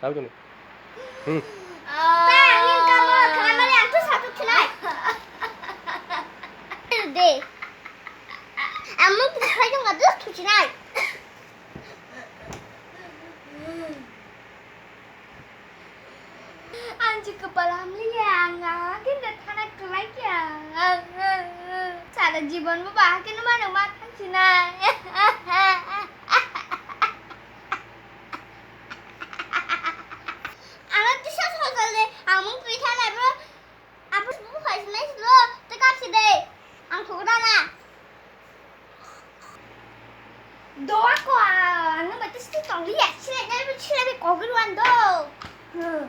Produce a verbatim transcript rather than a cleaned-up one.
Tabuk ni. Hmm. Ta ang ni kamo khamari ang tu satu tunai. De. Amu tu sai jong adu tu tunai. Ang je kwpal hamliya, ang, ang kinda thana kwlaiya. Sara jibon bo bahai kheno mano ma thangsinai. Ang tisa sojal de, ang mung twi thanai bro. Apus bu khai sinai silo, te kap si de. Ang thogna na. Doa ko, ano mati sti tong liya, sila nyari sila be kogri wan do. Hmm.